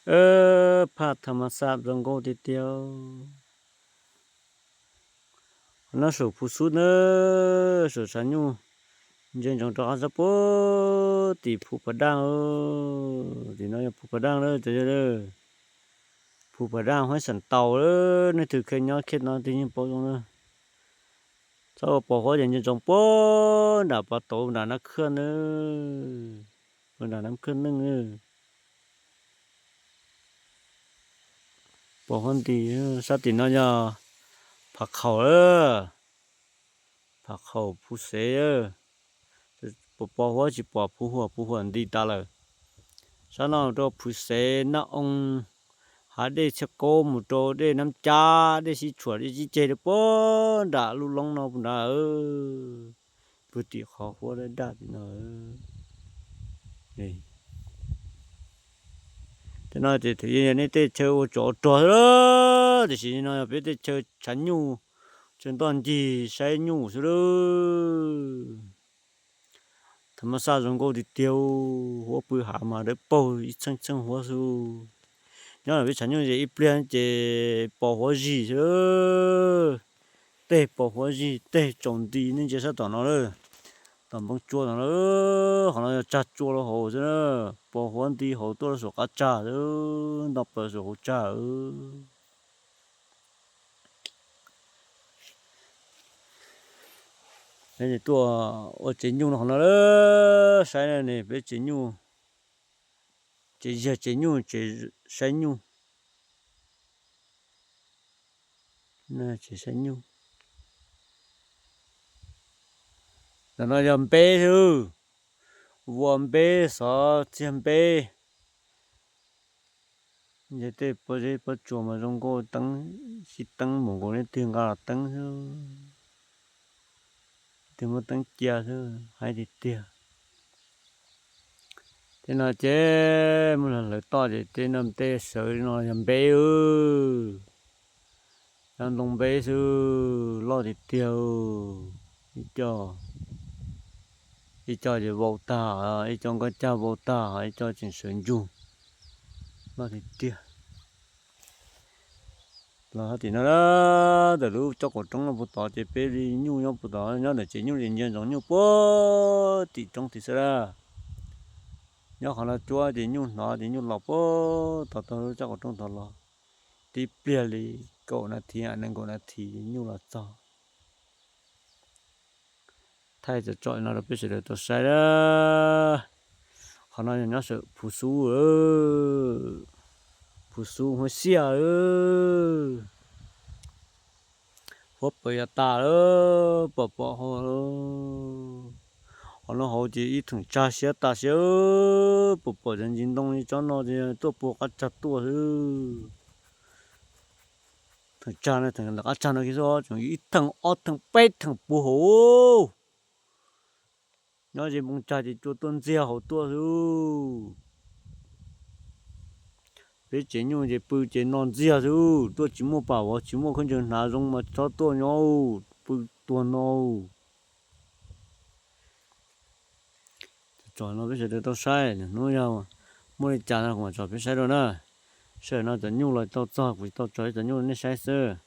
Phaj thas mas xaj zoo nkauj tiag tiag. Nyob saum phu xub na, saum tshav nyuj, ntsia ntsoov rov qab sab puag tim phu pas daj. Tim no yog phu pas daj lawm cov yawg. Phu pas daj huab xam taus lawm, nej twg khiav nyob khiav no twg yeej paub zoo na. Txhob ua pos huab ces ntsia ntsoov puag nram pas tauv nram nab khwj na, puag nram nab khwj neej na. Pos huab nti, sab tim no yog Phav Khaum, Phav Khaum Phu Xev. Pos huab tsis pom, Phu Huam, Phu Huam nti tas lawm. Sab no rau Phu Xev, Naj Oo, hav dej Txhiaj Kaub mus rau dej Nab Cab, dej Sib Tshuam, dej Sib Ceg rau puag nram lub loob no puag nrad, puag tim qhov huab daj tim no. Tej no ces thaum yog nej tej chaw ua tsov ua rog xwb, tiam sis no yog peb tej chaw tshav nyuj, chaw ntoj ncig saib nyuj xwb lawm. Thas mas xaj zoo nkauj tiag tiag, huab pw hav mas dawb paug ib txheej txheej huab xwb. Nyob peb tshav nyuj ces ib pliag ces pos huab zig xwb. Tej pos huab zig, tej tsaus nti, nej ntsia sab tom no lawm, tom npoo tsua no lawm, qhov no yog tsag tsua rau hauv xwb na. Pos huab nti hauv tuaj rau saum qab tsag xwb, nto plaws saum hauv tsag. Peb tuaj ua tsev nyuj no qhov no lawm, saib ne, peb tsev nyuj, tsev yag tsev nyuj, tsev saib nyuj, tsev saib nyuj. Ntawm no yog npeb xwb, vuas npeb, xov txiag npeb. Nce tej pob zeb pob tsuas mas zoo nkauj, teeb sib teeb mus nkaus, leej twg nqa los teeb xwb, leej twg muab teeb cia xwb, haib tiag tiag. Tej no ces muaj hlawv toj ces tej no tej sawv no yog npeb, cov ntoo npeb xwb, loj tiag tiag. Ib co, ib co ces vau tag, ib co nkoj cag vau tag, ib co tseem sawv ntsug, loj tiag tiag. Los tim no, ntawm lub caj qaum roob no puag tod ces peb li nyuj nyob puag tod, nyob ntawm tsev nyuj ces ntsia ntsoov nyuj puag tim roob tid xwb lawm. Nyob qhov no cuab ces nyuj hnov ces nyuj los puag tod, tog lub caj qaum roob tod los, tib pliag li kaum nas this, nees nkaum nas this nyuj los txog. Thaij tsom tsom no rau peb sawv daws tau saib. Qhov no yog nyob saum phu xub, phu xub huab xiaj, huab pawg yav tas lawm, pom pom hauv. Qhov no hauv ces ib theem tsag siab tas siab, pom pom cov ntsis ntoo li tsob no ces tuaj puag qab tsag tuaj xwb. Theem tsag no, theem lawv qab tsag no kiag xwb, tseem ib theem ob theem peb theem puag hauv. Nyob ze npoo tsag ces cua tuaj ntxiag hauv tuaj xwb. Peb tsev nyuj ces pw ces no ntxiag xwb, tuaj tsis muaj pam vov tsis muaj khaub ncaws hnav zoo mas txhob tuaj nyob, pw tuag no. Tsom no peb sawv daws tau saib, hnub yog muaj li cas no kuv mam tsom peb saib dua na. Sij hawm no cov nyuj los tau txog, kuv tsis tau tsom cov nyuj nej saib xwb.